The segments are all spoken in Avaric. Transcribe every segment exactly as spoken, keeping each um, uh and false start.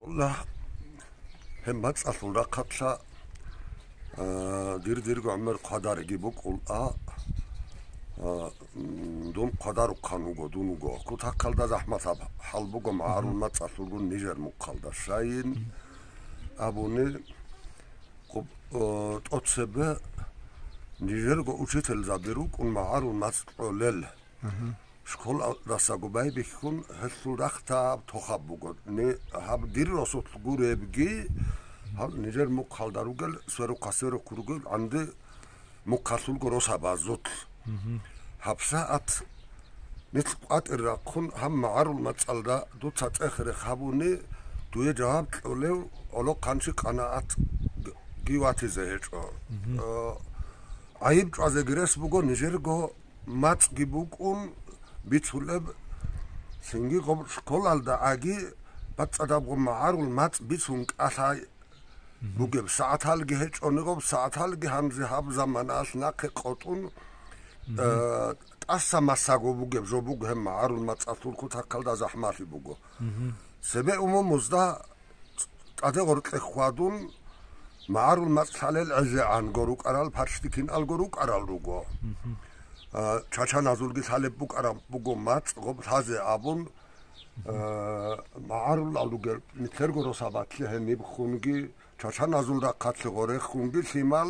Аллагь, гьеб мацӀалъул рахъалъа, а, дир-дирго гӀумер хъвадариги букӀун, а, а, м, дун хъвадарухъан вуго, дун вуго. Кутакалда захӀматаб хӀал буго магӀарул мацӀалъулгун нижер мухъалда. Щайин абуни, къуб-, о, тӀоцебе нижерго учительзаби рукӀун магӀарул мацӀ кьолел. Школалдасаго байбихьун, гьелъул рахъ тагьаб тохаб буго. Ни-, гьаб дир росулъ гуребги, гьаб нижер мухъалда ругел, сверухъа-сверухъ ругел, гӀанди мухъалъулго росабазулъ. ГьабсагӀат нилъ къватӀир рахъун, гьаб магӀарул мацӀалда дуца цӀех-рех гьабуни, дуе жаваб кьолев гӀолохъанчи къанагӀат г-, ги ватизе гьечӀо. Э, гӀайиб чӀвазеги рес буго нижерго мацӀги букӀун бицулеб, цинги гъоб школалда аги бацӀцӀадабго магӀарул мацӀ бицун кӀалъай бугеб сагӀаталги гьечӀони, гъоб сагӀаталги гьанже гьаб заманалъ нахъе къотӀун, э, тӀаса массаго бугеб жо буго гьеб магӀарул мацӀалъул кутакалда захӀмалъи буго. Цебе умумузда тӀаде гъоркье хьвадун, магӀарул мацӀ лъалел гӀезегӀанго рукӀарал, парщдикиналго рукӀарал руго. А, чачаназулги лъалеб букӀараб буго мацӀ гъоб лъазе абун, а, магӀарулал ругел нилъерго росабалъе гьениб хунги, чачаназул рахъалъе гъорехунги лъимал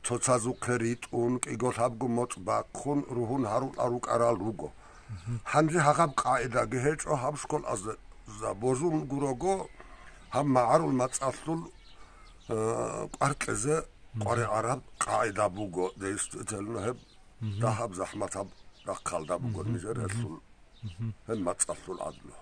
цоцазухъе ритӀун, кӀиго-лъабго моцӀ бахъун, ругьун гьарулал рукӀарал руго. Гьанже гьагъаб къагӀидаги гьечӀо гьаб школазда божун гурого, гьаб магӀарул мацӀалъул, э, кӀвар кьезе къваригӀун гьараб къагӀида буго, действительно, гьеб дагьаб захӀматаб рахъалда буго нижер гьелъул, гьеб мацӀалъул гӀадлу.